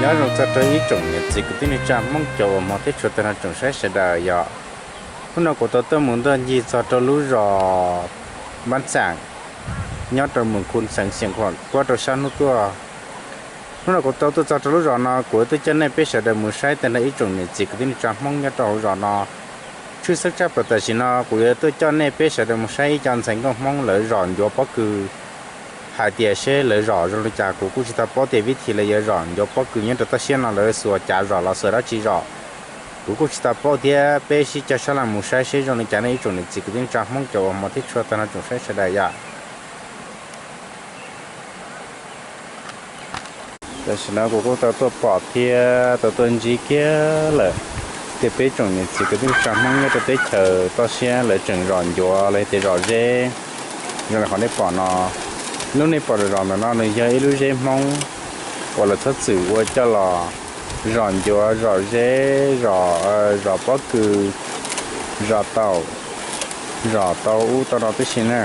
Nyob zoo txog rau ib tsoom niam txiv kwv tij neej tsa Hmoob cov uas hmov thiab tshua tag nrho tsoom saib sawv daws yom. Hnub no kuv tau tuaj mus ntuj ncig txog rau lub zos Npab Xaam, nyob rau Moos Khu xeev Xiav Khuam puab rau sab hnub tuaj. Hnub no kuv tau tuaj txog rau lub zos no, kuv yuav tuaj coj nej peb sawv daws mus saib tag nrho ib tsoom niam txiv kwv tij neej tsa Hmoob nyob rau hauv zos no. Tshwj xeeb tshaj plaws tam sim no kuv yuav tuaj coj nej peb sawv daws mus saib ib co ntxhais nkauj Hmoob lawv zom ncuav pob kws, hais tias seb lawv zom zoo li cas. Kuv kuj tsis tau paub tias vib thim lawv yuav zom ncuav pob kws nyob rau toj siab no lawv xuas cav zom los xuas dab tsi zom. Kuv kuj tsis tau paub thiab, peb sib cog sab laj mus saib seb zoo li cas nej ib tsoom niam txiv kwv tij neej tsa Hmoob cov uas hmov thiab tshua tag nrho tsoom saib sawv daws yom. Tam sim no kuv kuj tau tuaj pom thiab tau tuaj ntsib kiag lawm tias peb tsoom niam txiv kwv tij neej tsa Hmoob nyob rau teb chaws toj siab lawv tseem zom ncuav los yog tias zom zeb zoo li qhov nej pom no. Lub nej pom zom zom ntawm no nws yog ib lub zeb Hmoob uas lawv txhob txwm ua coj los zom ncuav zom zeb, zom, zom pob kws, zom taum, zom tau ub tau no tib si na.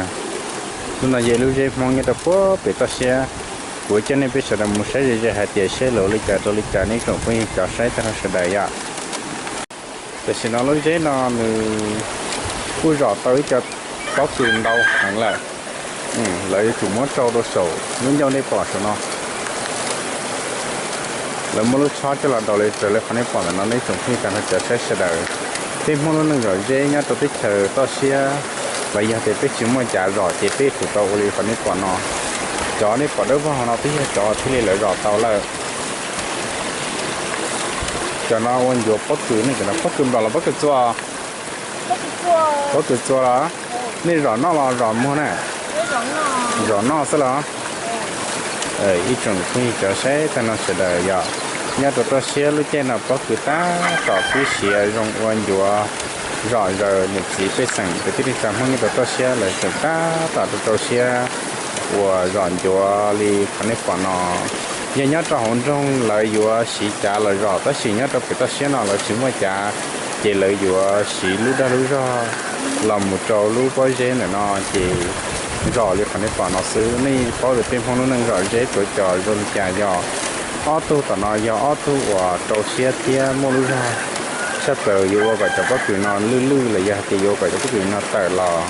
Lub no yog ib lub zeb Hmoob nyob rau puag pem toj siab. Kuv coj nej peb sawv daws mus saib ze ze hais tias seb lawv ua li cas rau li cas nej tsoom phooj ywg cov saib tag nrho sawv daws yom. Tam sim no lub zeb no nws kuj zom tau ib co pob kws ntau heev lawm. Lawv yuav tsum muab tsau rau saum lub ncauj nej pom saum no. Lawv muab lub tshob coj los daus li raws li qhov nej pom ntawm no nej tsoom phooj ywg tag nrho cov saib sawv daws. Peb Hmoob lub neej zom zeb nyob rau teb chaws toj siab los yog tias peb tsis muaj cav zom ces peb tsum tau ua li qhov nej pom no. Cov nej pom dawb vog hauv no twb yog cov thiaj li lawv zom tau lawm. Cov no ua ncuav pob kws ne, cov no pob kws nplog los pob kws txua? Pob kws txua los? Nej zom noj los zom muag na? Zom noj xwb los? Ib tsoom phooj ywg cov saib tag nrho sawv daws yom, nyob rau toj siab lub caij no pob kws tab tom pib siav zoo ua ncuav zom zaws. Niam txiv pej xeem kwv tij neej tsa Hmoob nyob rau toj siab lawv tseem tab tom rau rau siab uas zom ncuav li qhov nej pom no. Yog nyob rau hauv nroog lawv yuav siv cav los zom, tab sis nyob rau pem toj siab no lawv tsis muaj cav, ces lawv yuav siv lub dag lub zog los mus rau lub pob zeb ntawm no ces zom li qhov nej pom no xwb. Nej paub tias peb Hmoob lub neej zom zeb tuav cos zoo li cas yog. Ob tug tom no yog ob tug uas rau siab thiab muaj lub zog tshaj plaws yuav ua kom cov pob kws no lwj lwj los yog hais tias yuav ua kom cov pob kws no tawm los.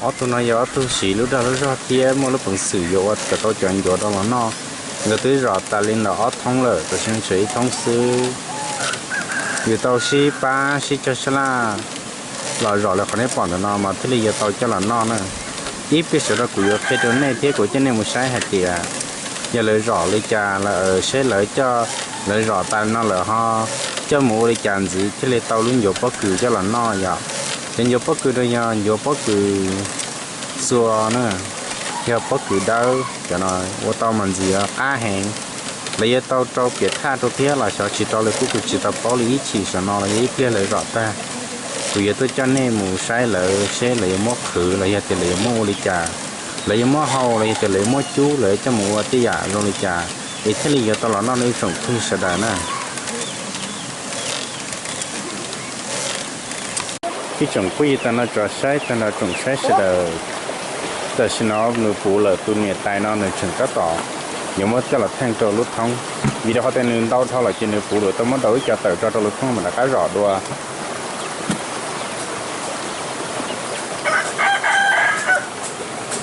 Ob tug no yog ob tug siv lub dag lub zog thiab muaj lub peev xwm yuav ua kom tau cov ncuav rau los noj. Nkawd twb zom tas li ntawm ob thoob lawm, tam sim no tshuav ib thoob xwb. Yuav tau sib pab sib cog sab laj los zom li qhov nej pom ntawm no mas thiaj li yuav tau coj los noj na. Ib pliag saum no kuv yuav qhia rau nej thiab kuv coj nej mus saib hais tias yog lawv zom li cas, seb lawv coj, lawv zom tas no lawm ho coj mus ua li cas ntxiv thiaj li tau lub ncuav pob kws coj los noj yom. Cov ncuav pob kws no yog ncuav pob kws txua na, yog pob kws dawb, cov no ua tau mas ntxiv qab heev. Lawv yuav tau rau piam thaj rau thiab los xyov tsis rau li kuj kuv tsis tau paub li, ib chim saum no los yog ib pliag lawv zom tag. Kuv yuav tuaj coj nej mus saib lawv seb lawv yuav muab qhwv los yog tias lawv yuav muab ua li cas, lawv yuav muab hau los yog tias lawv yuav muab cub, lawv yuav coj mus ua tej yam zoo li cas es thiaj li yuav tau los noj no ib tsoom phooj ywg sawv daws na. Ib tsoom phooj ywg tag nrho tsoom saib, tag nrho tsoom saib sawv daws, tam sim no nws puv lawm, tus niam tais no nws tseem tab tom yuav muab coj los theej rau lub thoob. Vim rau qhov tias nws ntau dhau lawm ces nws puv lawm, tau muab daus ib co tawm tso rau lub thoob mam rov qab zom dua.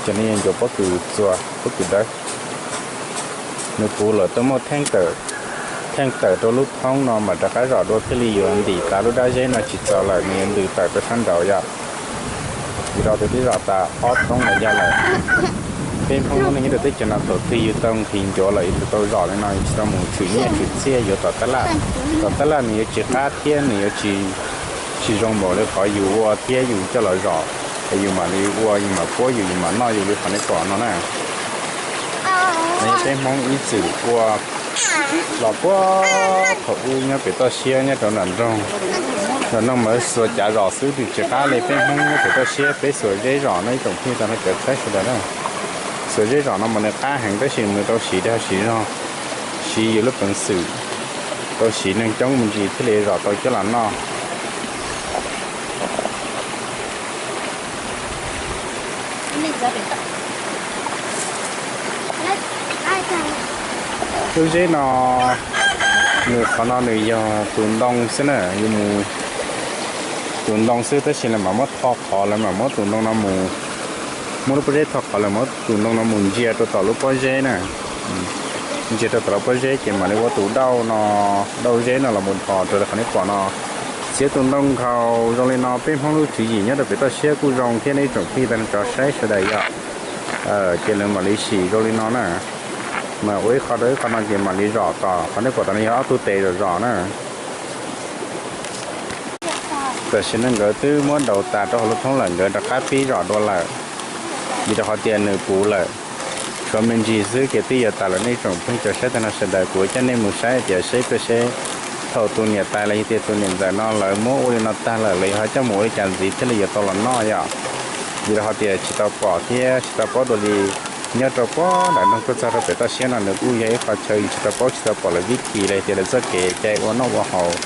Cov no yog ncuav pob kws txua, pob kws dawb. Nws puv lawm, tau muab theej tawm, theej tawm rau lub thoob no mam rov qab zom dua thiaj li yuav ntim tas lub dab zeb no tsis txaus lawm, nws yuav ntws tawm rau sab nraud yom. Vim rau tias twb zom tas ob thoob lawm yog lawm. Peb Hmoob lub neej nyob rau teb chaws no thaum twg yus tau nqhis ncuav lawm yus tsis tau zom li no yus tsis tau mus tshwm nyiaj tshwm txiaj yuav tom tab laj. Tom tab laj nws yuav tsis qab thiab nws yuav tsis, tsis zoo npaum li qhov yus ua thiab yus coj los zom, es yus mam li ua yus mam puab yus, yus mam noj yus li qhov nej pom no na. Peb Hmoob ib txwm ua los puag thaum ub nyob pem toj siab nyob rau nram nroog, nram nroog mas xuas cav zom xwb nws tsis qab li peb Hmoob nyob pem toj siab peb xuas zeb zom no ib tsoom phooj ywg tag nrho cov saib sawv daws na. Xuas zeb zom no mas nws qab heev tab sis nws tau siv dag siv zog, siv yus lub peev xwm, tau siv neeg coob me ntsis thiaj li zom tau coj los noj. Lub zeb no, nws qhov no nws yog tus ntoo xwb na, yuav mus tus ntoo xwb, tab sis lawv mam muab tho qhov, lawv mam muab tus ntoo no mus, muab lub pob zeb tho qhov, lawv muab tus ntoo no mus ntsia rau tom lub pob zeb na. Ntsia rau tom lub pob zeb ces mam li ua tus dauj no, dauj zeb no los mus dhos raws li qhov nej pom no. Txiav tus ntoo nkhaus zoo li no, peb Hmoob lub tswv yim nyob rau pem toj siab kuj zoo thiab, nej ib tsoom phooj ywg tag nrho cov saib sawv daws yom. Ces nws mam li sim zoo li no na. Mas ua ib qho rau ib qho no ces mam li zom tom, qhov nej pom tom no yog ob tug tes zom zom na. Tam sim no nkawd twb muab daus tas rau hauv lub thoob lawm, nkawd rov qab pib zom dua lawm, vim rau qhov tias nws puv lawm. Tshuav me ntsis xwb ces twb yuav tas lawm, nej tsoom phooj ywg cov saib tag nrho sawv daws, kuv coj nej mus saib tias seb peb seb thaum tus niam tais los yog tias tus niam ntxawm no lawv muab ua li no tag lawm, lawv yuav ho coj mus ua li cas ntxiv thiaj li yuav tau los noj yom. Vim rau qhov tias tsis tau pom thiab tsis tau paub dua li. Nyob rau puag nram nroog tuaj txog rau pem toj siab no nws kuj yog ib qho chaw yus tsis tau paub tsis tau pom lawv vib thim los yog tias lawv txoj kev cai ua noj ua haus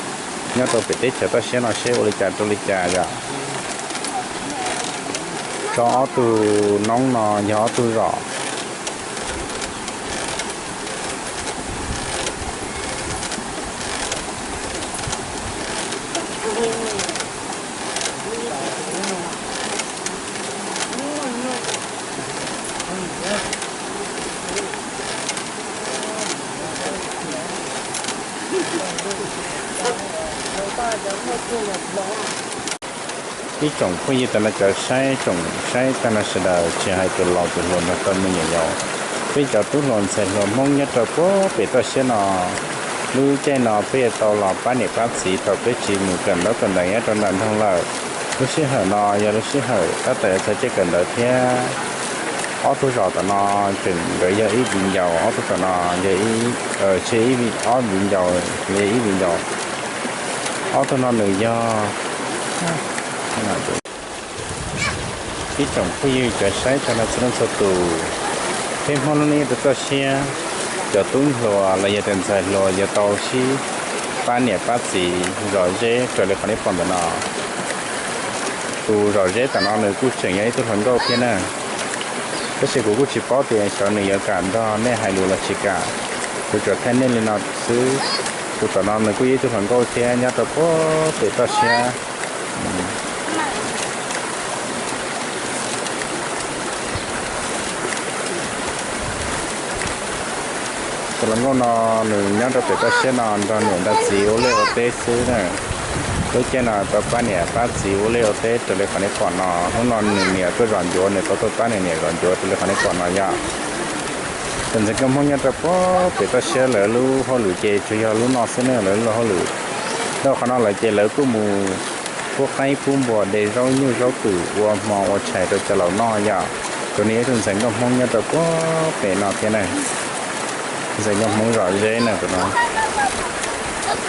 nyob rau pem teb chaws toj siab no seb ua li cas rau li cas yom. Tso ob tug noob no yog ob tug zom. Ib tsoom phooj ywg tag nrho cov saib, tsoom saib tag nrho sawv daws, tsis hais tus laus tus hluas nrog rau me nyuam yaus, peb cov tub hluas ntxhais hluas Hmoob nyob rau puag pem toj siab no, lub caij no peb yuav tau los pab niam pab txiv thaum peb tsis mus kawm ntaub kawm ntawv nyob rau nram nroog lawm. Lub sij hawm no yog lub sij hawm tab tom yuav txog caij kawm ntawv thiab. Ob tug zom tom no tseem nkawd yog ib viv ncaus, ob tug tom no yog, tsis, ob viv ncaus, yog ib viv ncaus. Ob tug no nws yog, ib tsoom phooj ywg cov saib tag nrho txhua leej txhua tus, peb Hmoob lub neej rau toj siab, cov tub hluas los yog tias ntxhais hluas yuav tau sib pab niam pab txiv zom zeb raws li qhov nej pom ntawm no. Tus zom zeb tom no nws kuj tseem yog ib tug hluas nkauj thiab na, tab sis kuv kuj tsis paub tias xyov nws yuav kam nrog nej hais lus los tsis kam. Kuv tsuas thaij nej li no xwb. Tus tom no nws kuj yog ib tug hluas nkauj thiab nyob rau puag pem toj siab. Tus hluas nkauj no nws nyob rau pem toj siab no nrog niam nrog txiv ua liaj ua teb xwb na. Lub caij no tau pab niam pab txiv ua liaj ua teb raws li qhov nej pom no. Hnub no nws niam tuaj zom ncuav, nws tau tuaj pab nws niam zom ncuav raws li qhov nej pom no yom. Tus ntxhais nkauj Hmoob nyob rau puag pem toj siab lawv lub hauj lwm ces tsuas yog lub no xwb ne, lawv lub hauj lwm. Dhau qhov no lawm ces lawv kuj mus pub qaib pub npua, de zaub nyuj zaub twm ua hmo ua tshais rau cov laus noj yom. Tus no yog ib tug ntxhais nkauj Hmoob nyob rau puag pem no thiab na. Ntxhais nkauj Hmoob zom zeb na tus no.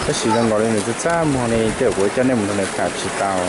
Tab sis zoo nkaus li nws txaj txaj muag li, ces kuv coj nej mus nrog nws tham tsis tau.